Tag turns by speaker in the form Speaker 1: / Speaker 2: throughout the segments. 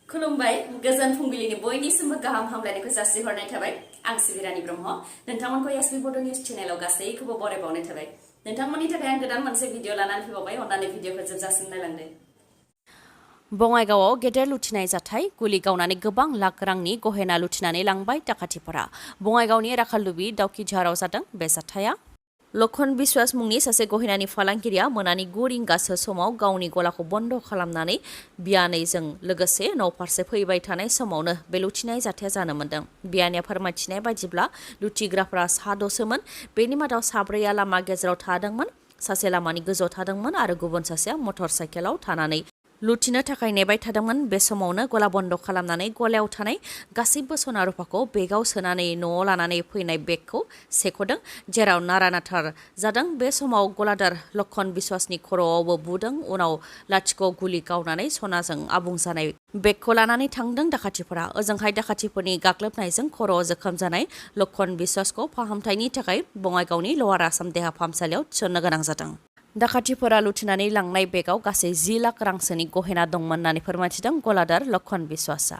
Speaker 1: खुलुमबाय गोजोन फुंबिलिनि बयनिसिमबो गाहाम हामलायनायखौ जासिहरनाय थाबाय आं सिबिरानि ब्रह्म नोंथांमोनखौ एसबी बड' निउज चेनेलाव गासैखौबो बरायबावनाय थाबाय नोंथांमोननि थाखाय आं गोदान मोनसे भिडिअ लानानै फैबावबाय अन्नानै भिडिअखौ जोबजासिम नायलांदो बङाइगावआव गेदेर लुथिनाय जाथाय गुलि गावनानै गोबां लाख रांनि गहेना लुथिनानै लांबाय डाकातिफोरा बङाइगावनि राखालदुबि दाउखिझाराव जादों बे जाथाया लखन बिश्वास मुंनि सासे गहेनानि फालांगिरिया मोनानि 9 रिंगासो समाव गावनि गलाखौ बन्द खालामनानै बियानैजों लोगोसे न' फारसे फैबाय थानाय समावनो बे लुथिनाय जाथाया जानो मोन्दों बियानिया फोरमायथिनाय बायदिब्ला लुथिग्राफोरा साद'सोमोन बेनि मादाव साब्रैया लामा गेजेराव थादोंमोन सासे लामानि गोजौआव थादोंमोन आरो गुबुन सासेया मटर साइकेलाव थानानै लुथिनो थाखाय नेबाय थादोंमोन बे समावनो गला बन्द खालामनानै गलायाव थानाय गासैबो सना रुफाखौ बेगाव सोनानै न'आव लानानै फैनाय बेगखौ सेख'दों जेराव नारानाथार जादों बे समाव गलादार लखन बिश्वासनि खर'आवबो बुदों उनाव लाथिख' गुलि गावनानै सनाजों आबुं जानाय बेगखौ लानानै थांदों डाकातिफोरा ओजोंहाय डाकातिफोरनि गाग्लोबनायजों खर'आव जोखोम जानाय लखन बिश्वासखौ फाहामथायनि थाखाय बङाइगावनि लवार आसाम देहा फाहामसालियाव थिसननो गोनां जादों डाकातिफोरा लुथिनानै लांनाय बेगाव गासै 10 लाख रांसोनि गहेना दंमोन होननानै फोरमायथिदों गलादार लखन बिश्वासआ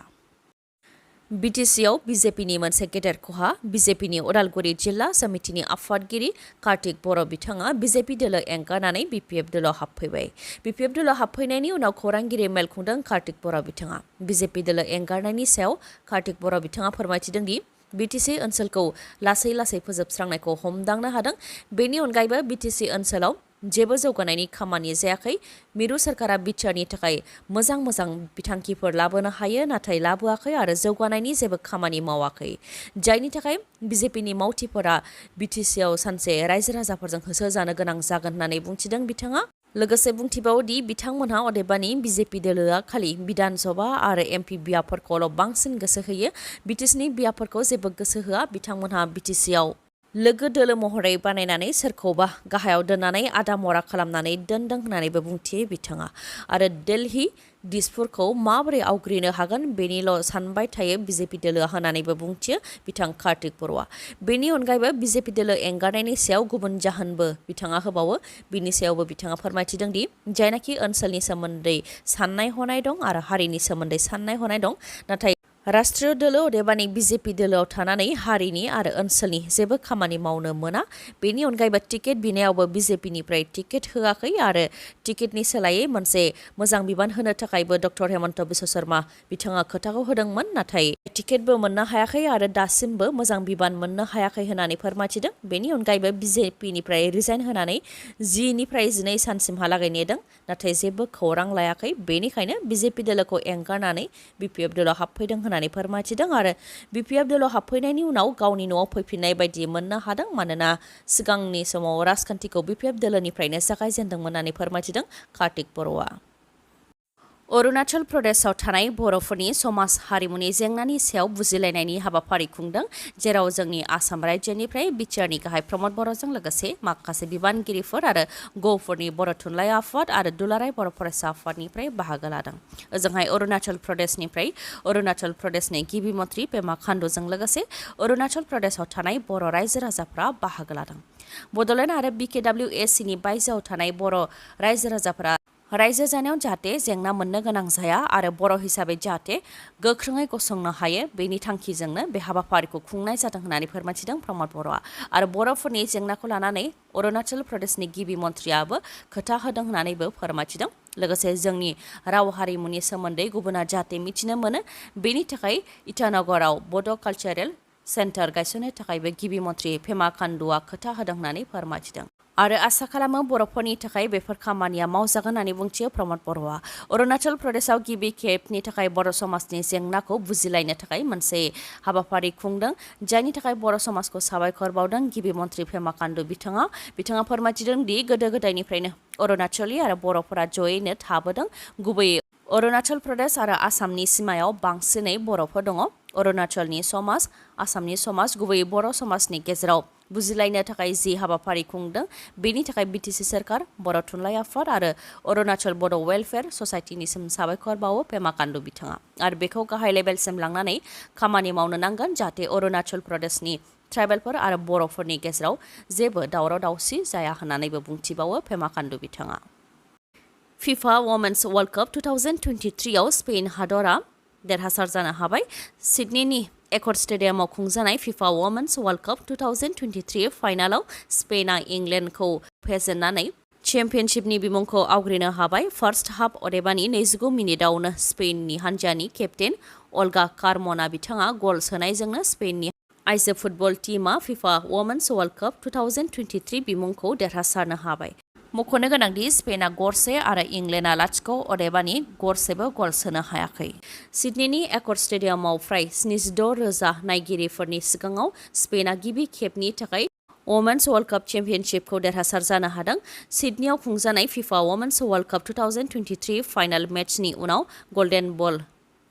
Speaker 1: बिटिसिआव बिजेपिनि मोनसे गेदेर खहा बिजेपिनि उदालगुरि जिल्ला समितिनि आफादगिरि कार्तिक बर' बिथाङा बिजेपि दोलो एंगारनानै बिपिएफ दोलोआव हाबफैबाय बिपिएफ दोलोआव हाबफैनायनि उनाव खौरांगिरि मेल खुंदों कार्तिक बर' बिथाङा बिजेपि दोलो एंगारनायनि सायाव कार्तिक बर' बिथाङा फोरमायथिदों दि बिटिसि ओनसोलखौ लासै लासै फोजोबस्रांनायखौ हमदांनो हादों बेनि अनगायैबो बिटिसि ओनसोलाव जेबो जौगानायनि खामानि जायाखै मिरु सरकारा बिटिआरनि थाखाय मोजां बिथांखिफोर लाबोनो हायो नाथाय लाबोआखै आरो जौगानायनि जेबो खामानि मावाखै जायनि थाखाय बिजेपिनि मावथिफोरा बिटिसिआव सानसे रायजो राजाफोरजों होसोजानो गोनां जागोन होननानै बुंथिदों बिथाङा लोगोसे बुंथिबावदि बिथांमोनहा अदेबानि बिजेपि दोलोआ खालि बिधान सभा आरो एमपि बियाबफोरखौल' बांसिन गोसो होयो बिटिसिनि बियाबफोरखौ जेबो गोसो होआ बिथांमोनहा बिटिसिआव लोगो दोलो महरै बानायनानै सोरखौबा गाहायाव दोननानै आदा मरा खालामनानै दोनदों होननानैबो बुंथियो बिथाङा आरो दिल्ली दिसपुरखौ माबोरै आवग्रिनो हागोन बेनिल' सानबाय थायो बिजेपि दोलोआ होननानैबो बुंथियो बिथां कार्तिक बर'आ बेनि अनगायैबो बिजेपि दोलो एंगारनायनि सायाव गुबुन जाहोनबो बिथाङा होबावो बिनि सायावबो बिथाङा फोरमायथिदों दि जायनाखि ओनसोलनि सोमोन्दै साननाय हनाय दं आरो हारिनि सोमोन्दै साननाय हनाय दं नाथाय राष्ट्रीय दोलो अदेबानि बिजेपि दोलोआव थानानै हारिनि आरो ओनसोलनि जेबो खामानि मावनो मोना बेनि अनगायैबो टिकेट बिनायावबो बिजेपिनिफ्राय टिकेट होआखै आरो टिकेटनि सोलायै मोनसे मोजां बिबान होनो थाखायबो डक्टर हेमन्त बिश्व शर्मा बिथाङा खोथाखौ होदोंमोन नाथाय टिकेटबो मोननो हायाखै आरो दासिमबो मोजां बिबान मोननो हायाखै होननानै फोरमायथिदों बेनि अनगायैबो बिजेपिनिफ्राय रिजाइन होनानै 10 निफ्राय 12 सानसिमहालागै नेदों नाथाय जेबो खौरां लायाखै बेनिखायनो बिजेपि दोलोखौ एंगारनानै बिपिएफ दोलोआव हाबफैदों होननानै फोरमायथिदों आरो बिपिएफ दोलोआव हाबफैनायनि उनाव गावनि न'आव फैफिननाय बायदि मोननो हादों मानोना सिगांनि समाव राजखान्थिखौ बिपिएफ दोलोनिफ्रायनो जागायजेनदोंमोन होननानै फोरमायथिदों कार्तिक बर'आ अरुणाचल प्रदेशआव थानाय बर'फोरनि समाज हारिमुनि जेंनानि सायाव बुजिलायनायनि हाबाफारि खुंदों जेराव जोंनि आसाम रायजोनिफ्राय बिटिआरनि गाहाय प्रमद बर'जों लोगोसे माखासे बिबानगिरिफोर आरो गौफोरनि बर' थुनलाइ आफाद आरो दुलाराय बर' फरायसा आफादनिफ्राय बाहागो लादों ओजोंहाय अरुणाचल प्रदेशनि गिबि मन्त्रि पेमा खान्डुजों लोगोसे अरुणाचल प्रदेशआव थानाय बर' रायजो राजाफोरा बाहागो लादों बड'लेण्ड आरो BKWACनि बायजोआव थानाय बर' रायजो राजाफोरा रायजो जानायाव जाहाथे जेंना मोननो गोनां जाया आरो बर' हिसाबै जाहाथे गोख्रोङै गसंनो हायो बेनि थांखिजोंनो बे हाबाफारिखौ खुंनाय जादों होननानै फोरमायथिदों प्रमद बर'आ आरो बर'फोरनि जेंनाखौ लानानै अरुणाचल प्रदेशनि गिबि मन्थ्रियाबो खोथा होदों होननानैबो फोरमायथिदों लोगोसे जोंनि राव हारिमुनि सोमोन्दै गुबुना जाहाथे मिथिनो मोनो बेनि थाखाय इटानगराव बड' कालचारेल सेन्टार गायसननो थाखायबो गिबि मन्थ्रि पेमा खान्डुआ खोथा होदों होननानै फोरमायथिदों आरो आसा खालामो बर'फोरनि थाखाय बेफोर खामानिया मावजागोन होननानै बुंथियो प्रमद बर'आ अरुणाचल प्रदेशआव गिबि खेबनि थाखाय बर' समाजनि जेंनाखौ बुजिलायनो थाखाय मोनसे हाबाफारि खुंदों जायनि थाखाय बर' समाजखौ साबायखर बावदों गिबि मन्थ्रि पेमा खान्डु बिथाङा फोरमायथिदों दि गोदो गोदायनिफ्रायनो अरुणाचलि आरो बर'फोरा जयैनो थाबोदों गुबैयै अरुणाचल प्रदेश आरो आसामनि सिमायाव बांसिनै बर'फोर दङ अरुणाचलनि समाज आसामनि समाज गुबैयै बर' समाजनि गेजेराव बुजिलायनो थाखाय जि हाबाफारि खुंदों बेनि थाखाय बिटिसि सरकार बर' थुनलाइ आफाद आरो अरुणाचल बड' वेलफेयार ससाइटिनिसिम साबायखर बावो पेमा खान्डु बिथाङा आरो बेखौ गाहाय लेभेलसिम लांनानै खामानि मावनो नांगोन जाहाथे अरुणाचल प्रदेशनि ट्राइबेलफोर आरो बर'फोरनि गेजेराव जेबो दावराव दावसि जाया होननानैबो बुंथिबावो पेमा खान्डु बिथाङा फिफा वमेन्स वर्ल्ड कप 2023 आव स्पेन हादरा
Speaker 2: देरहासार जानो हाबाय सिडनीनि एकर्ड स्टेडियामाव खुंजानाय फिफा वुमेन्स वर्ल्ड कप 2023 फाइनालाव स्पेनआ इंलेन्डखौ फेजेननानै चेम्पियनशिपनि बिमुंखौ आवग्रिनो हाबाय फार्स्ट हाफ अदेबानि 29 मिनिटावनो स्पेननि हान्जानि केप्टेन अल्गा कार्मना बिथाङा गल सोनायजोंनो स्पेननि आइजो फुटबल टीमा फिफा वुमेन्स वर्ल्ड कप 2023 बिमुंखौ देरहासारनो हाबाय मख'नो गोनांदि स्पेनआ गरसे आरो इंलेन्डआ लाथिख' अदेबानि गरसेबो गल सोनो हायाखै सिडनीनि एकर्ड स्टेडियामाव फ्राय 76,000 नायगिरिफोरनि सिगाङाव स्पेनआ गिबि खेबनि थाखाय वुमेन्स वर्ल्ड कप चेम्पियनशिपखौ देरहासार जानो हादों सिडनीआव खुंजानाय फिफा वुमेन्स वर्ल्ड कप 2023 फाइनाल मेचनि उनाव गल्डेन बल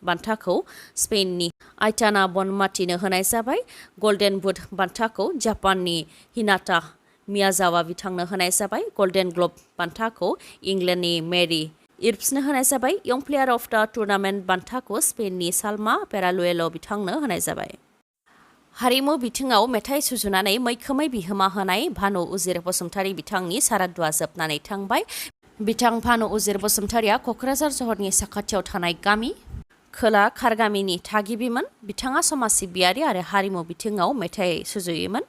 Speaker 2: बान्थाखौ स्पेननि आइटाना बनमातिनो होनाय जाबाय गल्डेन बुट बान्थाखौ जापाननि हिनाता मियाजावा बिथांनो होनाय जाबाय गल्डेन ग्ल'ब बान्थाखौ इंलेन्डनि मेरी इर्प्सनो होनाय जाबाय यंग प्लेयार अफ द टुर्नामेन्ट बान्थाखौ स्पेननि सालमा पेरालुएल' बिथांनो होनाय जाबाय हारिमु बिथिङाव मेथाइ सुजुनानै मैखोमै बिहोमा होनाय भानु उजिर बसुमतारी बिथांनि सारादुआ जोबनानै थांबाय बिथां भानु उजिर बसुमतारीया क'क्राझार सहरनि साखाथियाव थानाय गामि खोला खारगामिनि थागिबिमोन बिथाङा समाज सिबियारि आरो हारिमु बिथिङाव मेथाइ सुजुयोमोन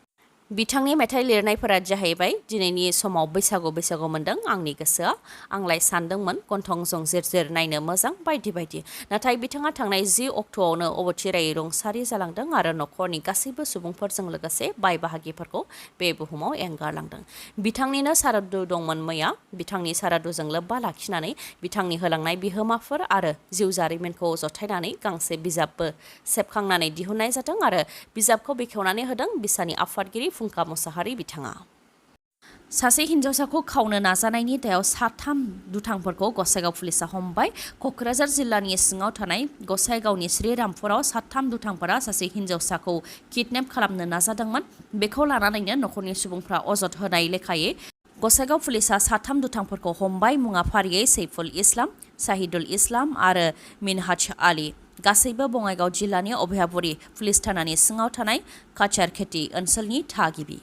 Speaker 2: बिथांनि मेथाइ लिरनायफोरा जाहैबाय दिनैनि समाव बैसागु मोन्दों आंनि गोसोआ आंलाय सानदोंमोन गन्थंजों जेर नायनो मोजां बायदि बायदि नाथाय बिथाङा थांनाय 10 अक्ट'आवनो अबथिरायै रुंसारि जालांदों आरो न'खरनि गासैबो सुबुंफोरजों लोगोसे बाय बाहागिफोरखौ बे बुहुमाव एंगारलांदों बिथांनिनो सारादु दंमोन मैया बिथांनि सारादुजों लोब्बा लाखिनानै बिथांनि होलांनाय बिहोमाफोर आरो जिउ जारिमिनखौ जथायनानै गांसे बिजाबबो सेबखांनानै दिहुननाय जादों आरो बिजाबखौ बेखेवनानै होदों बिसानि आफादगिरि फुंखा मुसाहारि बिथाङा सासे हिन्जावसाखौ खावनो नाजानायनि दायाव 3 दुथांफोरखौ गसाइगाव पुलिसा हमबाय क'क्राझार जिल्लानि सिङाव थानाय गसाइगावनि श्रीरामपुराव 3 दुथांफोरा सासे हिन्जावसाखौ किडनेप खालामनो नाजादोंमोन बेखौ लानानैनो न'खरनि सुबुंफ्रा अजद होनाय लेखायै गसाइगाव पुलिसा 3 दुथांफोरखौ हमबाय मुङा फारियै सैफुल इस्लाम साहिदुल इस्लाम आरो मिनहाज आली गासैबो बङाइगाव जिल्लानि अभयापुरी पुलिस थानानि सिङाव थानाय काचारखेती ओनसोलनि थागिबि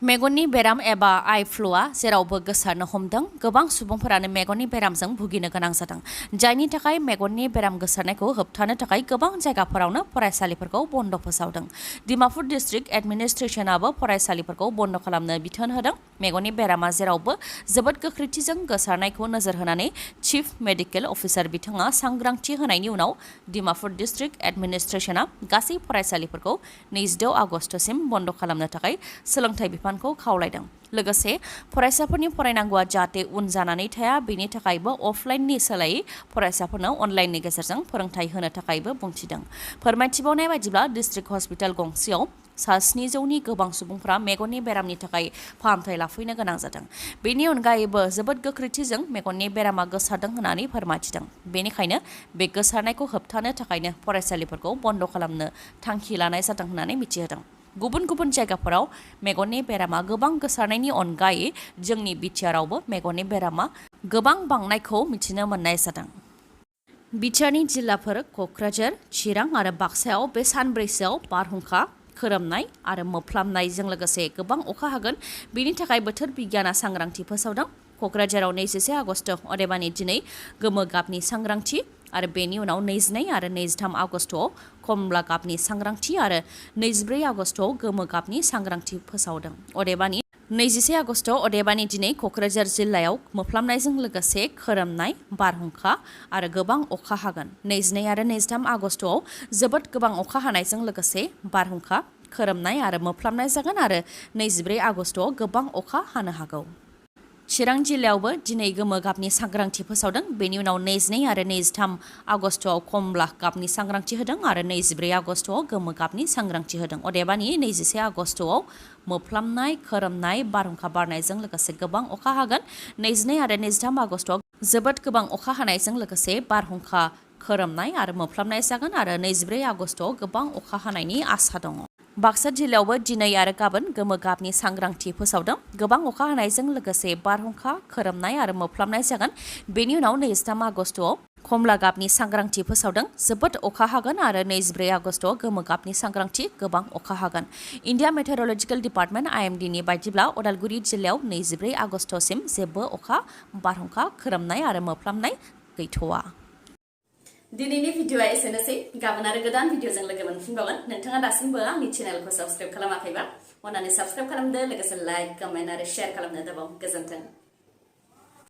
Speaker 2: मेगननि बेराम एबा आइ फ्लुआ जेरावबो गोसारनो हमदों गोबां सुबुंफोरानो मेगननि बेरामजों भुगिनो गोनां जादों जायनि थाखाय मेगननि बेराम गोसारनायखौ होबथानो थाखाय गोबां जायगाफोरावनो फरायसालिफोरखौ बन्द' फोसावदों डिमापुर डिस्ट्रिक्ट एडमिनिस्ट्रेसनाबो फरायसालिफोरखौ बन्द' खालामनो बिथोन होदों मेगननि बेरामा जेरावबो जोबोद गोख्रैथिजों गोसारनायखौ नोजोर होनानै चिफ मेडिकेल अफिसार बिथाङा सांग्रांथि होनायनि उनाव डिमापुर डिस्ट्रिक्ट एडमिनिस्ट्रेसना गासै फरायसालिफोरखौ 26 आगस्तसिम बन्द' खालामनो थाखाय सोलोंथाइ बिफानखौ खावलायदों लोगोसे फरायसाफोरनि फरायनांगौआ जाहाथे उन जानानै थाया बेनि थाखायबो अफलाइननि सोलायै फरायसाफोरनो अनलाइननि गेजेरजों फोरोंथाय होनो थाखायबो बुंथिदों फोरमायथिबावनाय बायदिब्ला डिस्ट्रिक्ट हस्पिटाल गंसेयाव 700नि गोबां सुबुंफोरा मेगननि बेरामनि थाखाय फाहामथाय लाफैनो गोनां जादों बेनि अनगायैबो जोबोद गोख्रैथिजों मेगननि बेरामा गोसारदों होननानै फोरमायथिदों बेनिखायनो बे गोसारनायखौ होबथानो थाखायनो फरायसालिफोरखौ बन्द' खालामनो थांखि लानाय जादों होननानै मिथिहोदों गुबुन गुबुन जायगाफोराव मेगननि बेरामा गोबां गोसारनायनि अनगायै जोंनि बिटिआरआवबो मेगननि बेरामा गोबां बांनायखौ मिथिनो मोननाय जादों बिटिआरनि जिल्लाफोर क'क्राझार चिरां आरो बाक्सायाव बे सानब्रैसोआव बारहुंखा खोरोमनाय आरो मोफ्लामनायजों लोगोसे गोबां अखा हागोन बेनि थाखाय बोथोर बिगियाना सांग्रांथि फोसावदों क'क्राझाराव 21 आगस्त अदेबानि दिनै गोमो गाबनि सांग्रांथि आरो बेनि उनाव 22 आरो 23 आगस्तआव खमला गाबनि सांग्रांथि आरो 24 आगस्तआव गोमो गाबनि सांग्रांथि फोसावदों अदेबानि 21 आगस्त अदेबानि दिनै क'क्राझार जिल्लायाव मोफ्लामनायजों लोगोसे खोरोमनाय बारहुंखा आरो गोबां अखा हागोन 22 आरो 23 आगस्तआव जोबोद गोबां अखा हानायजों लोगोसे बारहुंखा खोरोमनाय आरो मोफ्लामनाय जागोन आरो 24 आगस्तआव गोबां अखा हानो हागौ चिरां जिल्लायावबो दिनै गोमो गाबनि सांग्रांथि फोसावदों बेनि उनाव 22 आरो 23 आगस्तआव खमला गाबनि सांग्रांथि होदों आरो 24 आगस्तआव गोमो गाबनि सांग्रांथि होदों अदेबानि 21 आगस्तआव मोफ्लामनाय खोरोमनाय बारहुंखा बारनायजों लोगोसे गोबां अखा हागोन 22 आरो 23 आगस्तआव जोबोद गोबां अखा हानायजों लोगोसे बारहुंखा खोरोमनाय आरो मोफ्लामनाय जागोन आरो 24 आगस्तआव गोबां अखा हानायनि आसा दङ बाक्सा जिल्लायावबो दिनै आरो गाबोन गोमो गाबनि सांग्रांथि फोसावदों गोबां अखा हानायजों लोगोसे बारहुंखा खोरोमनाय आरो मोफ्लामनाय जागोन बेनि उनाव 23 आगस्तआव खमला गाबनि सांग्रांथि फोसावदों जोबोद अखा हागोन आरो 24 आगस्तआव गोमो गाबनि सांग्रांथि गोबां अखा हागोन इन्डिया मेटेरलजिकेल डिपार्टमेन्ट IMDनि बायदिब्ला उदालगुरि जिल्लायाव 24 आगस्तसिम जेबो अखा बारहुंखा खोरोमनाय आरो मोफ्लामनाय गैथ'वा
Speaker 1: दिनैनि भिडिअआ एसेनोसै गाबोन आरो गोदान भिडिअजों लोगो मोनफिनबावगोन नोंथाङा दासिमबो आंनि चेनेलखौ साबस्क्राइब खालामाखैबा अन्नानै साबस्क्राइब खालामदो लोगोसे लाइक कमेन्ट आरो शेयार खालामनो दाबाव गोजोन्थों